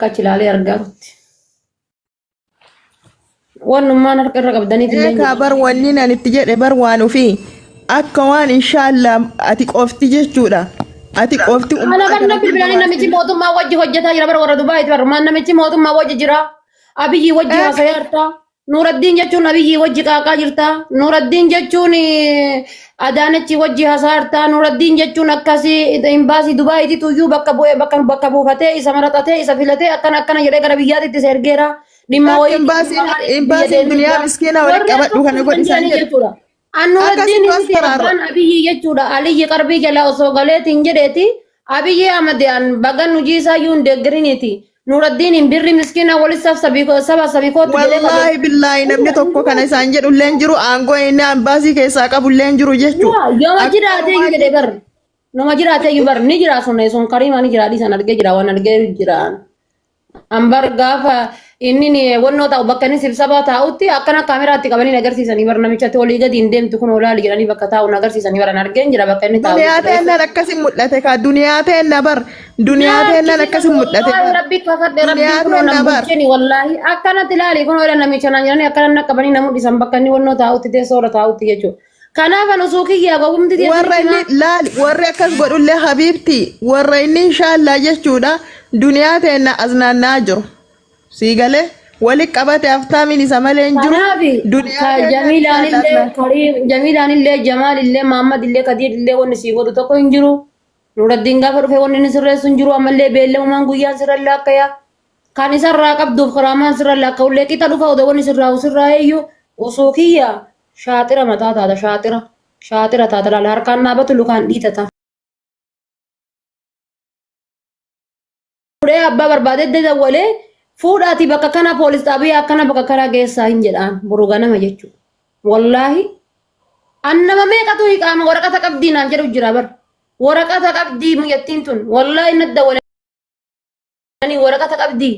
Akka achi ilaalee argaarutti. Wannummaan harka irra qabdaniif illee hin Eekaa jiru. bar wanni nan itti jedhe bar waan ofii akka waan inshaallah ati qofti jechuudha. Ati qofti Mana ummata barna kana bilbilanii hunda namichi mootummaa wajji hojjetaa jira bara warra Dubaayiiti bara maan namichi mootummaa wajji jira. Abiyyi wajji Eek. haasa'ee jirta. Nuuraddiin jechuun Abiyyi wajji qaaqaa jirta. Nuuraddiin jechuun Adaanachi wajji haasa'aa jirta. Nuuraddiin jechuun akkasii imbaasii Dubaayiiti tuyyuu bakka bu'ee bakka bakka buufatee isa maraxatee isa filatee akkana akkana jedhee gara biyyaatti isa ergeera. Dhimma Akka wayii imbaasiin biyya imbaasiin deemee duniyaa jira. miskiina walitti Warri qabadhu kana akkasii godhi kan isaan jiranii jedhu. jechuudha. Annuraddiin Akkasitti as miti faraarra. abbaan Abiyyi jechuudha. Aliyyi qarbii jalaa osoo galeetiin jedheeti. Abiyyi Ahmad an bagan hojii isaa iyyuu hin deeggariniiti. Nuraddiin hin birri miskiina walis saba sabii kootu jedhee qabe. Wallaahi billaahi namni tokko kana isaan jedhu illee hin jiru aangoo inni ambaasii keessaa qabu illee hin jiru jechuudha. Yaa yooma Akka jiraatee iyyuu waan jedhee bar. Nama jiraatee iyyuu bar ni jira sun sun kariimaa ni jira dhiisan argee jira waan argee jira. Ambar gaafa inni ni wannoo taa'u bakka inni sibsabaa taa'utti akkana kaameraatti qabanii na agarsiisanii bar namichatti olii gadi hin deemtu kun olaali jedhanii bakka taa'u na agarsiisanii baran argeen jira bakka inni taa'u Duniyaa jechuudha. teennan akkasi mul'ate kaa duniyaa teenna bar duniyaa teennan akkasi mul'ate Wallaahi bar rabbi kakadhe rabbi duniyaa kunoo teenna nan bar bulchini wallaahi akkanatti ilaali kunoo ila namicha naan jedhanii akkana na qabanii na mul'isan bakka inni wannoo taa'utti teessoo irra taa'utti jechuudha. Kanaaf an osoo kiyyaa gowwumti tiyya warra sinitti inni himaa. laali warri akkas godhullee habiibti warra inni inshaallaa jechuudha duniyaa teenna as naanna'aa jiru sii galee wali qabate haftaamiin isa malee hin jiru Kanaaf duniyaa ka teenna Jamiilaan inshaallaa illee as Kariim Jamiilaan illee Jamaal illee Mahammad illee Kadiir illee wanni sii godhu tokko hin jiru. Nuraddiin gaafa dhufe wanni inni sirreessu hin jiru ammallee beellamumaan guyyaan sirra laakkaya. Kan isarraa qabduuf kiraamaan sirra laakka'ullee qixa dhufa odoo wanni sirraa'u sirraa eeyyu osoo kiyya Shaaxira mataa taata shaaxira. Shaaxira taata laala harkaan dhaabatu lukaan dhiitata. Fuudhee abbaa barbaadee dawwalee fuudhaatii bakka kana poolis xaabiyaa akkana bakka kanaa geessaa hin jedhaan boru ganama jechuudha. Wallaahi an nama meeqatu hiqaama waraqata qabdii naan jedhu jira bar. Waraqata qabdii muyyattiin tun wallaahi na dawwalee. Ani waraqata qabdii?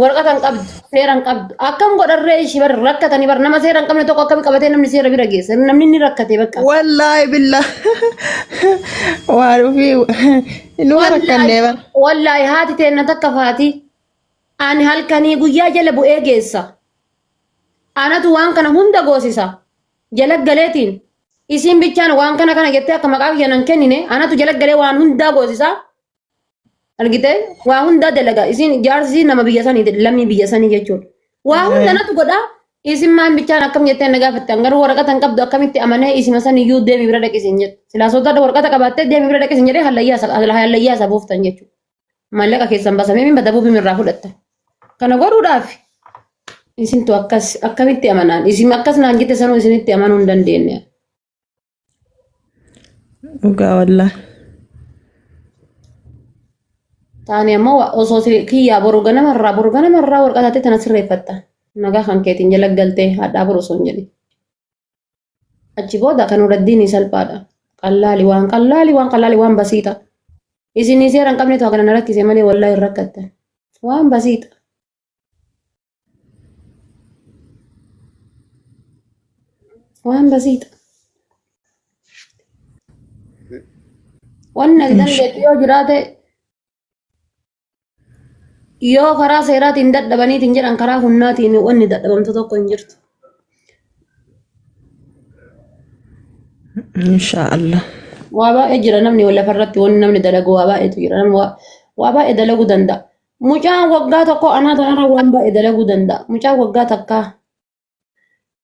Waraqata hin qabdu, seera hin qabdu. Akkam godharree ishii bar rakkatanii bar nama seera hin qabne tokko akkami qabatee namni seera bira geessa. Namni ni rakkate bakka. Wallaahi billah waan ofii inuma rakkannee bar. Wallaahi haati teenna takka faati. Ani halkanii guyyaa jala bu'ee geessa. Anatu waan kana hunda goosisa. Jala galeetiin isiin bichaan waan kana kana jettee akka maqaa kiyya nan kennine anatu jala galee waan hundaa goosisa. Argitee waa hundaa dalaga isin jaarsi nama biyya sanii lammii biyya sanii jechuudha. Waa hunda natu godha isin maan bichaan akkam jettee na gaafatte garuu waraqata hin qabdu akkamitti amanee isima san iyyuu deemi bira dhaqi isin jedhu. Silaa sodaadha waraqata qabaattee deemi bira dhaqi isin jedhee hallayyaa isa buuftan jechuudha. Maallaqa keessan basamee min badabuu bimirraa fudhatta. Kana godhuudhaaf isintu akkas akkamitti amanaan isin akkas naan jette sanuu isinitti amanuu hin dandeenye. Dhugaa wallaahi. Taani ammoo osoo si kiyyaa boru ganamarraa boru ganamarraa warqataatti tana sirreeffatta. Nagaa kan keetiin jala galtee hadhaa boru osoo hin jedhin. Achi booda kan nuraddiin salphaadha. Qallaali waan qallaali waan qallaali waan basiixa. Isinii seera hin qabnetu hagana na rakkise malee wallaahi hin rakkattan. Waan basiixa. Waan basiixa. Wanni ati dandeettu yoo jiraate yoo karaa seeraatiin dadhabaniitiin jedhan karaa humnaatiin wanni dadhabamtu tokko hin jirtu. Inshaallah. Waa baay'ee jira namni lafarratti wanni namni dalagu waa baay'eetu jira. Namni waa baay'ee dalaguu danda'a. Mucaan waggaa tokko anaa tanarra waan baay'ee dalaguu danda'a. Mucaan waggaa takkaa.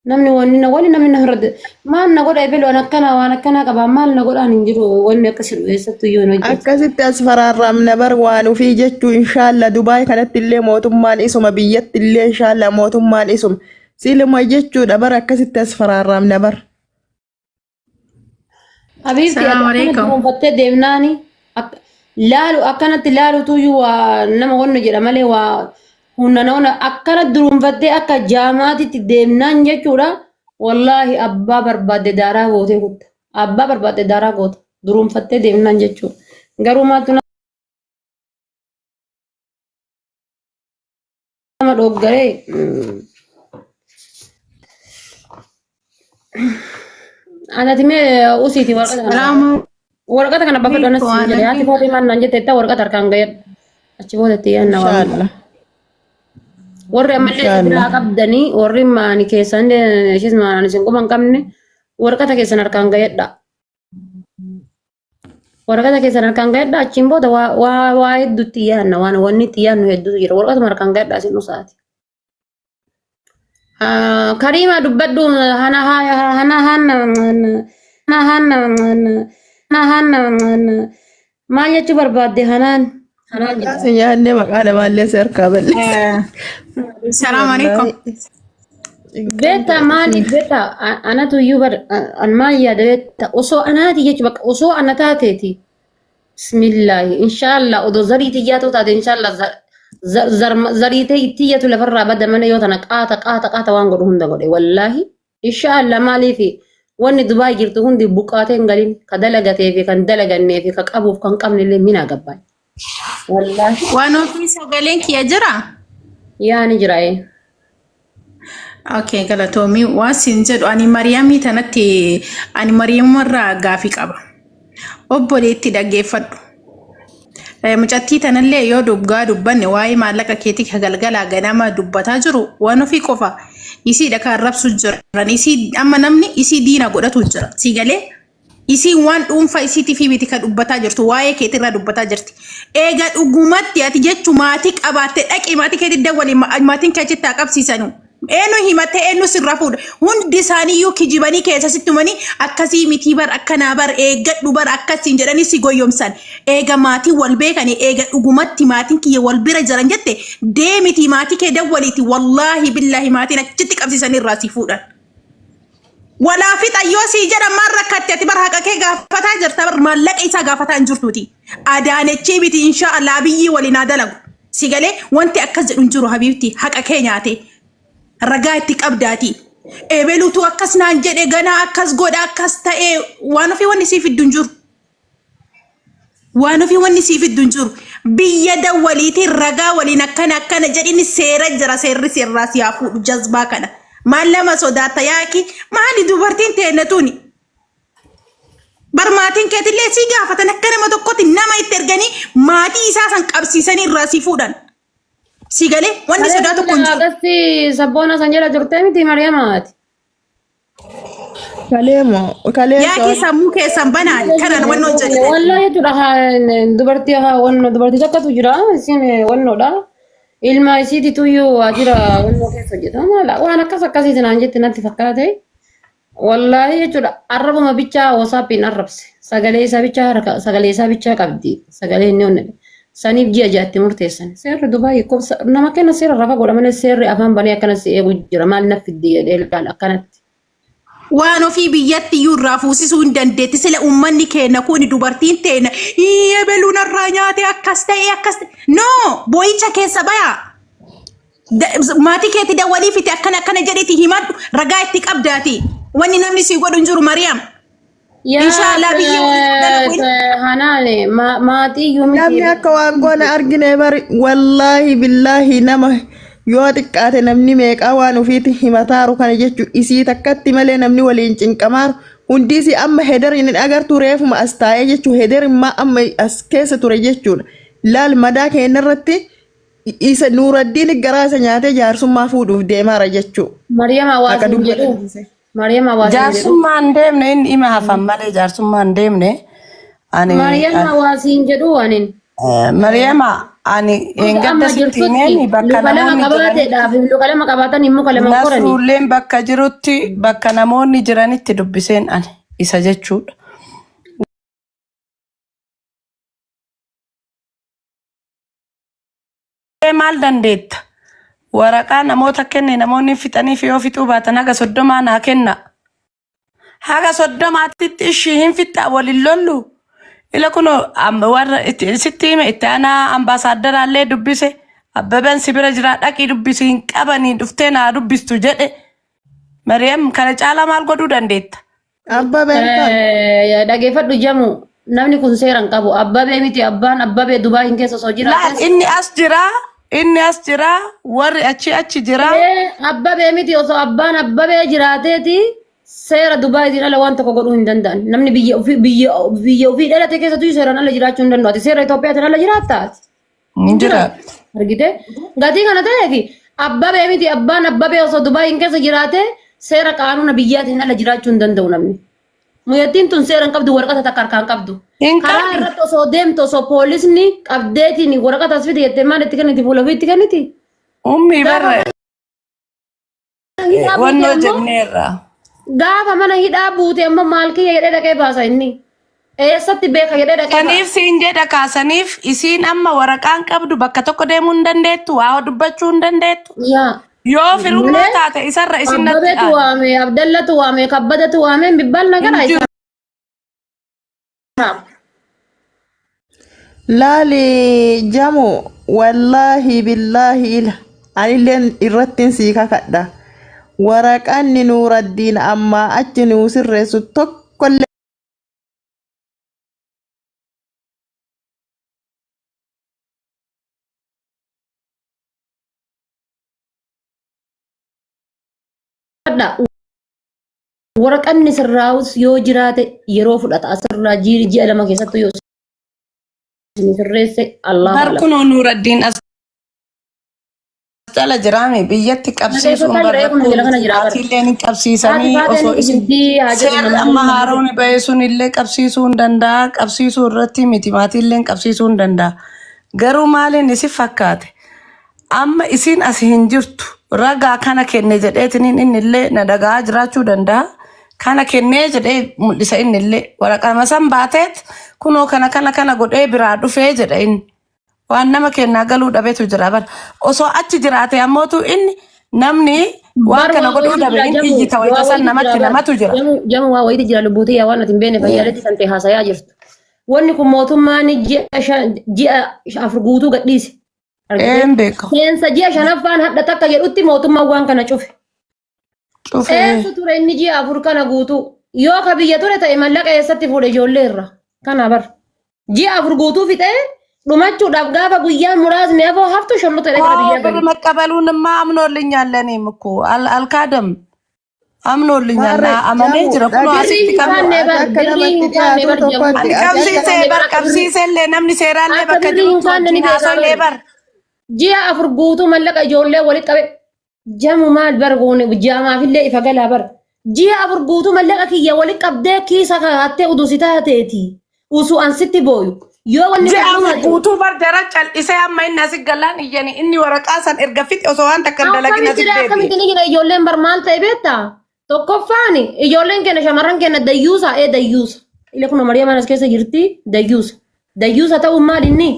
Namni wanni na wanni namni na irratti maal na godha ebelu waan akkanaa waan akkanaa qaba maal na godhaan hin jiru wanni akkasi dhufe eessattu iyyuu hin hojjetu. Akkasitti as faraarramna bar waan ofii jechuu inshaalla Dubaay kanatti illee mootummaan isuma biyyatti illee inshaalla mootummaan isuma siluma jechuudha bar akkasitti as faraarramna bar. Habiibti ati Salaamu akkanatti alaikum. dhuunfattee deemnaani laalu akkanatti laalutu iyyuu waa nama wannu jedha malee waa humna nama akkana duruunfattee akka jaamaatitti deemnaan jechuudha. Wallaahi abbaa barbaadde daaraa gootee kutta. Abbaa barbaadde daaraa goota. Duruunfattee deemnaan jechuudha. Garuu maaltu nama dhooggaree anati mee usiiti warqata kana Salaamu warqata kana baafadhu anas alaikum. siin jedhe haati faaxee maal naan jette jettaa warqata harkaan ga'eedha. Achi booda itti yaadna waan hunda. Inshallah. Warri ammallee isa biraa Inshallah. qabdanii warri maani keessan ishis maanaan isin quba hin qabne waraqata keessan harkaan ga'edha. Waraqata keessan harkaan ga'edha achiin booda waa waa waa hedduutti yaadna waan wanni itti yaadnu hedduutu jira waraqatuma harkaan ga'edha isin usaati. Kariima dubbadhu hana hana hana hana hana hana maal jechuu barbaadde hanaan hanaan Maqaa jedha. si nyaannee maqaa namaallee si harkaa balleessa. Salaam alaikum. Wallaahi. Beektaa maaliif beektaa anatu iyyuu bar an maal yaada beektaa osoo anaati jechu bakka osoo ana taateeti. Bismillaahi inshaallah odoo zarii tiyyaatu taate inshaallah zarii tiyyatu lafarraa bada malee yoo tana qaata qaata qaata waan godhu hunda godhe wallaahi inshaallah maaliif wanni Dubaay jirtu hundi buqqaatee hin galin ka dalagatee fi kan dalagannee fi ka qabuuf kan qabne illee minaa gabbaan wallaahi Waan ofii sagaleen kiyya jira? yaa ni jira ee. Okay, galatoomii waan siin jedhu ani Mariyaamii tanatti ani Mariyamumarraa gaafii qaba. Obboleetti dhaggeeffadhu. Mucattii tanallee yoo dhugaa dubbanne waa'ee maallaqa keetii ka galgalaa ganama dubbataa jiru waan ofii qofa isiidha kan arrabsu jiran isii amma namni isii diina godhatu jira sii galee Isiin waan dhuunfaa isiitiifii miti kan dubbataa jirtu waa'ee keetirraa dubbataa jirti. Eega dhugumatti ati jechu maatii qabaatte dhaqii maatii keetti dawwali maatiin kee achitti haa qabsiisanu. Eenyu himattee eenyu sirraa fuudha. Hundi isaaniiyyuu kijibanii keessa sitti himanii akkasii mitii bar akkanaa bar eeggadhu bar akkasiin jedhanii si goyyomsan. Eega maatiin wal beekanii eega dhugumatti maatiin kiyya wal bira jiran jette deemitii maatii kee dawwaliiti wallaahi billaahi maatiin achitti qabsiisanii irraa si fuudhan. Walaa fixa yoo sii jedhan maal rakkatte ati bar haqa kee gaafataa jirta bar maallaqa isaa gaafataa hin jirtuuti. Adaanechii miti inshaa Allah Abiyyii waliin haa dalagu. Si galee wanti akkas jedhu hin jiru habiibti haqa kee nyaate ragaa itti qabdaati. Ebelutu akkas naan jedhe ganaa akkas godha akkas ta'e waan ofii wanni sii fiddu hin jiru. Waan ofii wanni sii fiddu hin jiru. Biyya dawwaliitiin ragaa waliin akkana akkana jedhini seera jira seerri sirraa si haa fuudhu jazbaa kana. Maal lama sodaatta yaaki maali dubartiin teenna tuni. Bar maatiin keetillee sii gaafatan akka nama tokkotti nama itti erganii maatii isaa san qabsiisanii irraa sii fuudhan. Sii galee wanni sodaa tokko hin jiru. Akkasti sabboona san jala turte miti Mariyamaati. Kalee moo kalee Yaakii sammuu keessan banaa kanaan wanni hojjetan. Wallahi jechuudha dubartii wanno dubartii takkatu jira isin wannoodha. Ilma isiititu iyyuu waajjira wannoo keessa hojjeta maala waan akkas akkasiiti naan jette natti fakkaate. Wallaahi jechuudha arrabuma bichaa WhatsAppiin arrabse sagalee isaa bichaa harka sagalee isaa bichaa qabdi sagalee inni onne saniif ji'a ja'atti murteessan seerri Dubaay kobsa nama kenna seera rafa godha malee seerri afaan banee akkana si eegu jira maal na fiddi jedhee ilaala akkanatti. Waan ofii biyyatti iyyuu irraa fuusisuu hin dandeetti. Sila uummanni keenya kun dubartiin teenya ebeluu narraa nyaate akkas ta'e akkas ta'e. No boo'icha keessa bayaa. Maatii keetti dawwalii fiti akkana akkana jedhiiti himadhu ragaa itti qabdaati. Wanni namni sii godhu hin jiru Mariyaam. Yaa Inshaallah biyya waliin dalagu hin Hanaane maatii iyyuu miti. Namni akka waan goona argine bari wallaahi billaahi nama yoo xiqqaate namni meeqaa waan ofiitti himataaru kana jechuun isii takkatti malee namni waliin cinqamaaru hundiisii amma hederiin hin agartu reefuma as taa'ee jechuun hederimmaa amma as keessa ture jechuudha. Laal madaa keenya irratti isa Nuuraddiin garaa isa nyaatee jaarsummaa fuudhuuf deemaara jechuudha. Maryam Akka hawaasa hin dubbatan jedhu. dhiise. Maryam hawaasa hin jedhu. Jaarsummaan deemne inni ima hafan malee jaarsummaan deemne ani Maryam hawaasa hin jedhu anin. Maryama ani Hanga eengadda amma sitti jirtutti himeeni bakka luka lama namoonni jiranitti qabaateedhaaf luka lama qabaatan muka lama hin korani. Nasruulleen bakka jirutti bakka namoonni jiranitti dubbiseen ani isa jechuudha. Maal dandeetta? Waraqaa namoota kenne namoonni fixaniif yoo fixuu baatan haga 30 naa kenna. Haga 30tti ishii hin fixxa waliin lollu. Ila kun warra sitti hime itti aanaa ambaasaadaraallee dubbise. Abbabeen si bira jira dhaqii dubbisi hin qabanii dhuftee naa dubbistu jedhe. Mariyam kana caalaa maal godhuu dandeetta? Abbabeen kan. Dhageeffadhu jamu namni kun seera hin qabu. Abbabee miti abbaan abbabee Dubaay hin keessa osoo Laal jiraates. inni as jira, inni as jira, warri achi achi jira. Abbabee miti osoo abbaan abbabee jiraateeti seera Dubaayitiin ala waan tokko godhuu hin danda'an. Namni biyya ofii biyya biyya ofii dhalate keessattuu seeraan ala jiraachuu hin danda'u. Ati seera Itoophiyaatiin ala jiraatta ati. Hin jiraattu. jiraattu. Argite? Gatii kana ta'eefi abbabee miti abbaan abbabee osoo Dubaayin keessa jiraate seera qaanuuna biyyaatiin ala jiraachuu hin danda'u namni. Muyyattiin tun seera hin qabdu waraqata takka harkaa hin qabdu. Hin Karaa qabdu. irratti osoo deemtu osoo poolisni qabdeetiin waraqata as fide jettee maal itti kenniti fuula ofii itti kenniti? Ummii Gaafa barre mana hidhaa buute wannoo ammoo jenneerra. gaafa mana hidhaa buute ammoo maal kiyya jedhee dhaqee baasa inni. Eessatti beeka jedhee dhaqee Saniif baasa. siin jedha kaasaniif isiin amma waraqaan qabdu bakka tokko deemuu hin dandeettu, waa dubbachuu hin dandeettu. Yaa. Yoo firummaa Malee taate isarra isin natti Abbabeetu aana. waame, Abdallatu waame, Kabbadatu waame, bibbal Hin nagara jiru. isaa. Laali jamu wallaahi billaahi ila anilleen irrattin sii kakadha. Waraqanni Nuuraddiin ammaa achi nuu sirreessu tokkollee Waraqanni sirraa'us yoo jiraate yeroo fudhata asirraa ji'a 2 keessattuu yoo isin sirreesse Allahu Bar alam. kunoo Nuuraddiin as jala jiraame biyyatti qabsiisuun Nageeffataa bar jira eeguma rakkoo jala kana miti. jira bar. Maatiillee ni Haati qabsiisanii faateen osoo ni isin kijibdii haa jedhu seerri nama amma nama haaroon ba'e sun illee qabsiisuu hin danda'a. Qabsiisuu irratti miti maatiillee qabsiisuu hin danda'a. Garuu maaliin isin fakkaate? Amma isiin as hin jirtu. Ragaa kana kenne jedheetiniin inni illee na dhaga'aa jiraachuu danda'a. Kana kennee jedhee mul'isa inni illee. Waraqama san baateet kunoo kana kana kana godhee biraa dhufee jedha inni. Waan nama kennaa galuu dhabetu jira bar. Osoo achi jiraate ammootu inni namni waan Bar kana waa godhuu wayitu dhabe jira hin jamu iyyita waa wayita san wayitu jira namatti bar namatu jira. jamu jamu waa wayitu jira lubbuutii yaa waan ati hin beekne fayyaaletti kan ta'e haasayaa jirtu. Wanni kun mootummaan ji'a 5 ji'a 4 guutuu gadhiise. Argitee? Een beeka. Seensa ji'a shanaffaan hadha takka jedhutti mootummaan waan kana cufe. Cufee. Eessa ture inni ji'a 4 kana guutuu? Yoo ka biyya ture ta'e mallaqa eessatti fuudhe ijoollee irra? Kana bar. Ji'a 4 guutuu fixee dhumachuudhaaf gaafa guyyaan muraasni hafoo haftu sholluta gara አዎ biyyaa ብር gale. መቀበሉንማ አምኖልኛል። ለእኔም እኮ አልካደም አምኖልኛል። Maarree አመኔ jamu ጅረ ኩኖ Birrii asitti hin dhagee qabdu kaanne ati bar akka birrii namatti hin kaanne dhiyaatu bar jamu. tokkotti Ani ati akka qabsiisee namatti bar Akka birrii qabsiisellee namni seeraallee akka bakka birrii hin jirutti kaanne ni wajjin beekaa haasofnee bar. bar. Ji'a 4 guutuu mallaqa ijoollee walitti qabe jamu maal bar goone jaamaafillee ifa galaa bar. Ji'a 4 guutuu mallaqa kiyya walitti qabdee kiisa kaattee udusi taateeti. Usuu an sitti booyu. Yoo wanni Ji'a kun afur dhumate guutuu bar jara cal'isee amma inni asi galaan iyyani inni waraqaa san erga fixe osoo waan takka hin dalagin Akkamitti asi dha deebi'e. akkamitti ni jira ijoolleen bar maal ta'e beektaa? Tokkoffaan ijoolleen keenya shamarran keenya dayyuusa ee dayyuusa. Ile kun Mariyamaan as keessa jirti dayyuusa. Dayyuusa ta'uun maal inni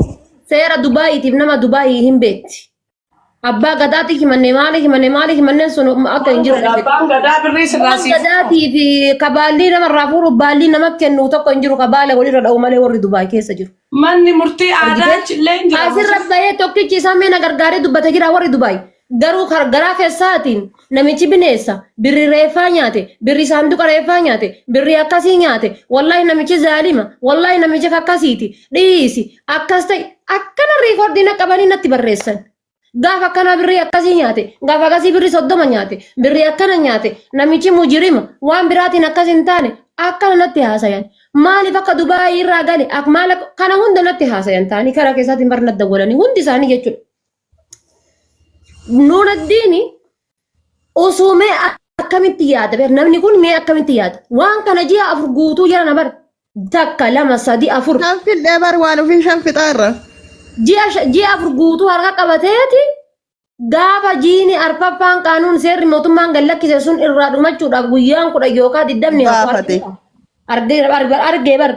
seera Dubaayiitiif nama Dubaayii hin beekti. Abbaa gadaati himanne maali himanne maali himanneen sun akka hin jirre beekti. Abbaan gadaa birrii sirraa Abbaan siif gadaatii fi kabaallii namarraa fuudhu baallii nama kennu tokko hin jiru kabaala walirra dha'u malee warri Dubaay keessa jiru. Manni murtii aadaa Argitee? achillee hin jira. Asirra bahee tokkichi isaa mee na gargaaree dubbate jira warri Dubaay. Garuu garaa keessaatiin namichi bineessa birri reeffaa nyaate birri saanduqa reeffaa nyaate birri akkasii nyaate wallaahi namichi zaalima wallaahi namichi akkasiiti dhiisi akkas ta'e akkana riikoordii na qabanii natti barreessan. Gaafa akkanaa birrii akkasii nyaate, gaafa akkasii birrii 30 nyaate, birrii akkana nyaate, namichi mujirima waan biraatiin akkas hin taane akkana natti haasayan. Maaliif akka Dubaayii irraa gale ak maal akka kana hunda natti haasayan ta'anii karaa keessaatiin bar natti dawwalanii hundi isaanii jechuudha. Nuuraddiini osoo mee akkamitti yaada beek namni kun mee akkamitti yaada waan kana ji'a 4 guutuu jala na bar takka lama sadi afur Shan fixee bar waan ofii shan fixaarra. Ji'a 4 guutuu harka qabateeti gaafa jiini arfaffaan qaanuun seerri mootummaan gad lakkise sun irraa dhumachuudhaaf guyyaan 10 yookaan 20 hafu Baafate. argee argee bar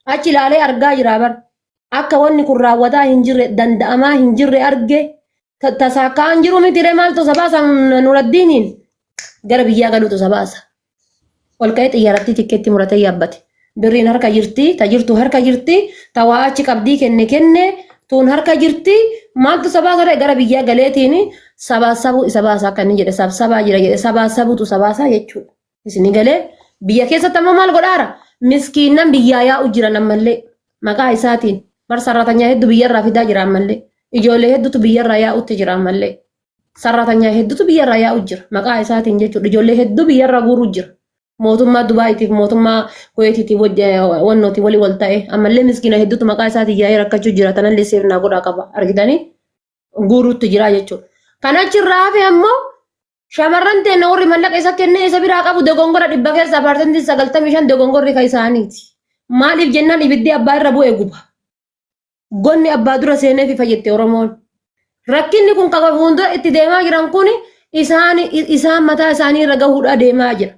achi ilaalee argaa jira bar akka wanni kun raawwataa hin jirre danda'amaa hin jirre arge tasaakkaan jiru miti ree maaltu isa baasa Nuraddiiniin gara biyyaa galuutu isa baasa. Ol ka'ee xiyyaaratti tikkeetti muratee yaabbate. Birriin harka jirti, ta jirtu harka jirti, ta waa achi qabdii kenne kenne, tuun harka jirti, maaltu isa baasa ree gara biyyaa galeetiin sabaa sabuu isa baasa akka inni jedhe sabsabaa jira jedhe sabaa sabuutu isa baasa jechuudha. Isin galee biyya keessatti ammoo maal godhaara? Miskiinnan biyyaa yaa'u jiran ammallee maqaa isaatiin bar sarratanyaa hedduu biyyarraa fidaa jira ammallee ijoollee hedduutu biyyarraa yaa'utti jira ammallee sarratanyaa hedduutu biyyarraa yaa'u jira maqaa isaatiin jechuudha ijoollee hedduu biyyarraa guuruu jira. Mootummaa Dubaayiitiif mootummaa Kuweetiitiif wannooti walii wal ta'e ammallee miskiina hedduutu maqaa isaatiin yaa'ee rakkachuu jira tanallee seef naa godhaa qaba argitanii guuruutti jira jechuudha. Kan achirraa hafe ammoo shamarran teenna warri mallaqa isa kennee isa biraa qabu dogongora dhibba keessaa paarsantiin 95 dogongorri kan isaaniiti. Maaliif jennaan ibiddi abbaa irra bu'e guba. Gonni abbaa dura seenee fifa jette Oromoon. Rakkinni kun qaba fuuldura itti deemaa jiran kun isaan isaan mataa isaanii irra gahuudhaa deemaa jira.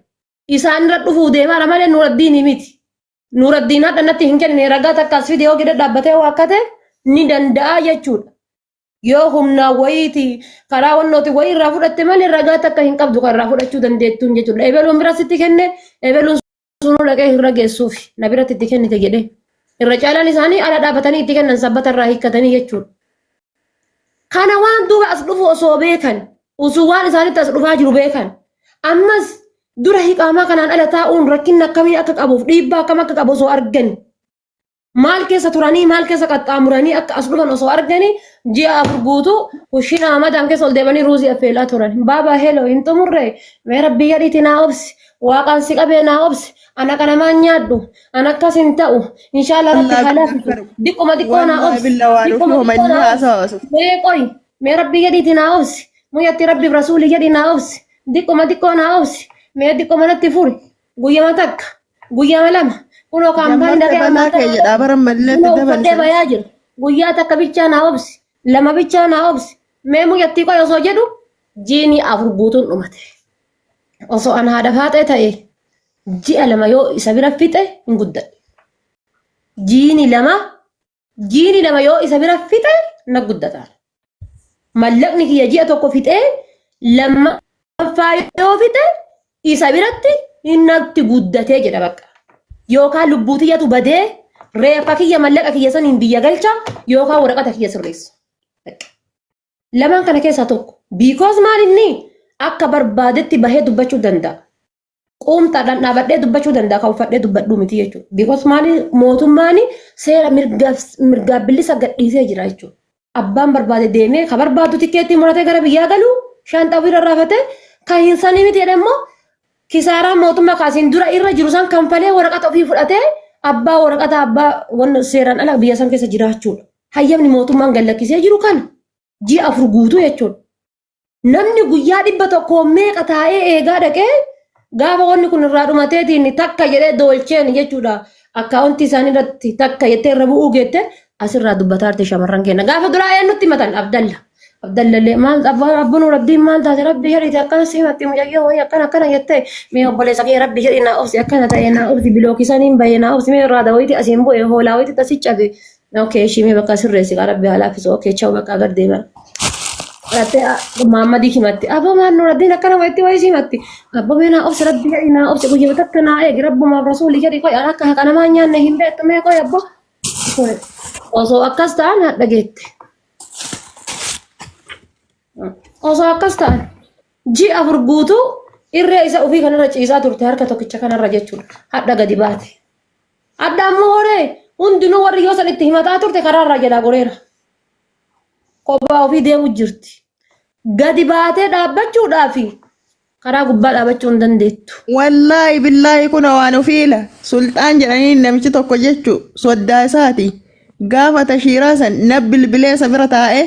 Isaan irra dhufuu deemaa malee Nuuraddiin miti. Nuuraddiin hadha natti hin kennine ragaa takka as fide yoo gida dhaabbatee waakkate ni danda'a jechuudha. Yoo humnaan wayiiti karaa wannooti wayii irraa fudhatte malee ragaa takka hin qabdu kan irraa fudhachuu dandeettuun jechuudha. Ebeluun bira sitti kenne ebeluun sunuu dhaqee hin rageessuuf na biratti itti kennite jedhee. Irra caalaan isaanii ala dhaabatanii itti kennan sabbata irraa hiikkatanii jechuudha. Kana waan duuba as dhufu osoo beekan, osoo waan isaanitti as dhufaa jiru beekan, ammas dura hiqaamaa kanaan ala taa'uun rakkinna akkamii akka qabuuf dhiibbaa akkam akka qabu osoo argan, maal keessa turanii maal keessa qaxxaamuranii akka as dhufan osoo arganii ji'a 4 guutuu kushiina Madam keessa ol deemanii ruuzii affeelaa turan. Baabaa heloo hin xumurre mee rabbii jedhiiti naa obsi waaqaan si qabee naa obsi ana kanamaan nyaadhu ana akkas hin ta'u inshaallah rabbi Wallaahi haa billah laafisu karu. diqquma xiqqoo naa Wallaahi obsi billah waan ofii diqquma homa xiqqoo inni naa obsi haasawa osoo. mee qoy mee rabbii jedhiiti naa obsi muyyatti rabbiif rasuulii jedhi naa obsi diqquma xiqqoo naa obsi mee diqquma natti furi guyyama takka guyyama lama kunoo kaampaanii Jammarta dhaqee balaa ammaan kee tana jedhaa bara mallee kunoo itti uffadhee dabalise. bayaa jira guyyaa takka bichaa naa obsi lama bichaa naa obsi mee muyyattii qoy osoo jedhu jiini 4 guutuun dhumate osoo an haadha faaxee ta'e ji'a 2 yoo isa bira fixe hin guddadhe. Jiini 2 jiini 2 yoo isa bira fixe na guddata. Mallaqni kiyya ji'a 1 fixee lammaffaa yoo fixe isa biratti natti guddatee jedha bakka. Yookaan lubbuu tiyyatu badee reeffa kiyya mallaqa kiyya saniin biyya galcha yookaan waraqata kiyya sirreessa. Bakka. Lamaan kana keessaa tokko. Because maal inni akka barbaadetti bahee dubbachuu danda'a. Quumxaadhaan dhaabadhee dubbachuu danda'a kan uffadhee dubbadhuu miti jechuudha. Because maali mootummaan seera mirgaaf bilisa gadhiisee jira jechuudha. Abbaan barbaade deemee ka barbaadu tikkeettii muratee gara biyyaa galu shaanxaa ofii rarraafatee kan hin sanii miti jedhe immoo kisaaraa mootummaa kaasiin dura irra jiru san kanfalee waraqata ofii fudhatee abbaa waraqata abbaa wanna seeraan ala biyya san keessa jiraachuudha. Hayyamni mootummaan gad lakkisee jiru kana ji'a 4 guutuu jechuudha. Namni guyyaa 100 meeqa taa'ee eegaa dhaqee gaafa wanni kun irraa dhumateetiin takka jedhee doolcheen jechuudha. Akkaawuntii isaanii irratti takka jettee irra bu'uu geette asirraa dubbataa jirti shamarran keenya. Gaafa duraa eenyutti himatan? Abdalla. Abdallallee maal abbaan abbunuu rabbiin maal taate rabbi jedhiiti akkana si himatti mucayyoo wayii akkana akkana jettee mee obboleessa kee rabbi jedhi naa obsi akkana ta'e naa obsi bilookisaniin bahee naa obsi mee irraa wayiiti asiin bu'e hoolaa wayiiti asi cabe Okay, ishii mee bakka sirreessi kaa rabbi haa laaffisu. Okay, chaw bakka agar deema. Rattee Muhammadii himatti. Aboo maan Nuraddiin akkana wayitti wayii himatti. Aboo mee naa obsi rabbi jedhi naa obsi guyyaa takka naa eegi rabbumaaf rasuulli jedhi qoy an akka haqa namaa hin nyaanne hin beektu mee qoy abbo. Osoo akkas ta'an hadha geette. Osoo akkas ta'an ji'a 4 guutuu irree isa ofii kanarra ciisaa turte harka tokkicha kanarra jechuudha. Hadha gadi baate. Adda ammoo horee hundinuu warri yoo san itti himataa turte karaarraa jalaa goreera. Kophaa ofii deemu jirti. Gadi baatee dhaabbachuudhaaf karaa gubbaa dhaabachuu hin dandeettu. Wallaahi billaahi kun waan ofiila sulxaan jedhanii namichi tokko jechu soddaa isaati gaafa tashiiraa san na bilbilee isa bira taa'e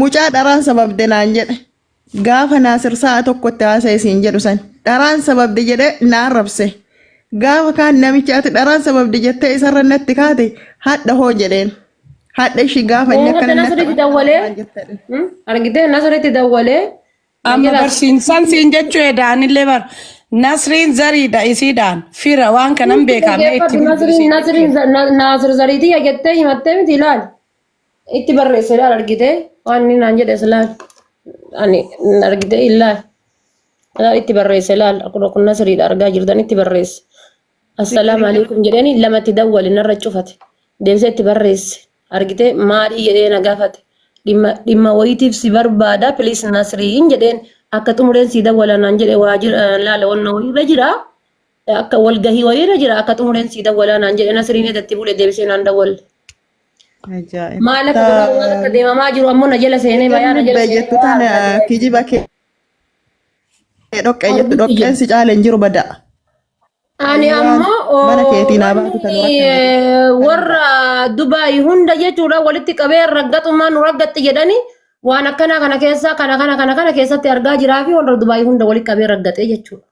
mucaa dharaan sababde naan jedhe Gaafa Naasir sa'a tokkotti haasa'e siin jedhu san dharaan sababde jedhe na arrabse. Gaafa kaan namichi ati dharaan sababde jettee isarra natti kaate hadha hoo jedheen. Hadha ishii gaafa inni Hadha akkana natti Nasritti taphate dawwalee maal jettadhe. Argitee Nasritti dawwalee na Amma jalaa barsiinsan siin jechuu edaanillee bar Nasriin zariidha isiidhaan fira waan kanan beekaa mee itti dhaggeeffadhu bilbili Nasriin siin Nasriin jechuudha. Naasir zariitii jettee himattee miti ilaali. Itti barreesse ilaal argitee waan inni naan jedhes ilaal. Ani argitee ilaal. Ilaal itti barreesse ilaal. Kun kun Nasriidha argaa jirtan itti barreesse. Assalaamu alaikum jedheeni lamatti dawwale narra cufate. Deebisee itti barreesse. Argitee maalii jedhee na gaafate. Dhimma dhimma wayiitiif si barbaada please Nasriin jedheen akka xumureen si dawwala naan jedhe waajjira laala wanna wayiirra jira. Akka walgahii wayiirra jira akka xumureen si dawwala naan jedhe Nasriin edatti bule deebisee naan dawwalle. Ajaa'iba. Maal akka godhamu maal akka deemamaa jiru ammoo na jala seenee bayaa na jala Dubbe seenee jettu bayaa tana argaa jira. kijiba kee dhoqqee jettu Arguutti dhoqqeen jira. si caala hin jiru bada. Ani Waan ammoo mana keetii naa baatu kan wanni rakkate. warra Dubaay hunda jechuudha walitti qabee raggaxummaa nu raggaxxi jedhani waan akkanaa kana keessa kana kana kana kana keessatti argaa jiraa fi warra Dubaay hunda walitti qabee raggaxee jechuudha.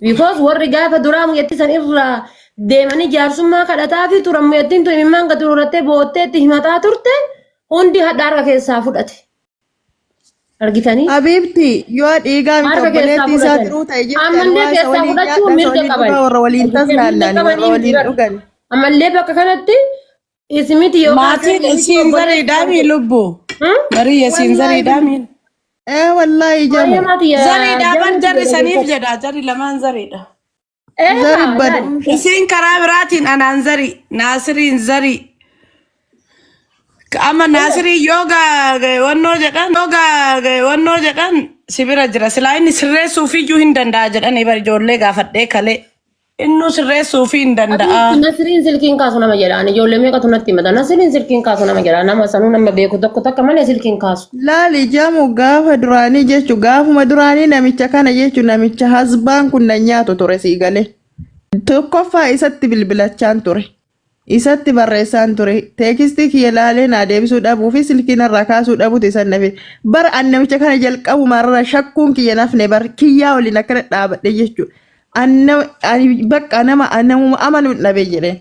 Because warri gaafa duraa mucattii san irraa deemanii jaarsummaa kadhataa fi turan mucattiin tun imimmaan gadi rurrattee boottee itti himataa turte hundi hadha harka keessaa fudhate. Argitanii? Habiibti yoo dhiigaa miti Harka keessaa obboleettii isaa fudhatan. tiruu ta'e jechuun Ammallee waa isa keessaa waliin fudhachuu nyaadha isa mirga waliin qaban. dhugaa warra waliin Mirga tasnaannaan warra qabanii miti waliin bara. dhugan. Ammallee bakka kanatti isimiti yookaan Maatiin sirrii miti isiin obboleessi zariidhaami lubbu. Hmm? Marii isiin Wallaahi zariidhaami. ee wallaahi jamu Maariyamaa tiyya Zariidha ban jamuutu jarri jedha saniif jechuudha. jedha jarri lamaan zariidha. zari Eegaa laal. badumsa. Isiin karaa biraatiin anaan zari naasiriin zari. Amma naasirii yoo wannoo jedhan yoo wannoo jedhan si bira jira silaa inni sirreessuufiyyuu hin danda'a jedhanii bari ijoollee gaafadhee kalee. Innuu sirreessuufii hin danda'a. Abiitti Nasiriin silkiin kaasu nama jedha. Ani ijoollee meeqatu natti himata. Nasiriin silkiin kaasu nama jedha. Nama sanuu nama beeku tokko takka malee silkiin kaasu. Laali jamu gaafa duraanii jechu gaafuma duraanii namicha kana jechu namicha hasbaan kun na nyaatu ture sii galee. Tokkoffaa isatti bilbilachaan ture. Isatti barreessaan ture. Teekistii kiyya laalee naa deebisuu dhabuu fi silkii narraa kaasuu dhabuutu isan nafe. Bara an namicha kana jalqabumarra shakkuun kiyya nafne bar kiyyaa waliin akkana dhaabadhe jechuudha. An nama ani bakka nama an namuma amanu hin dhabe jedheen.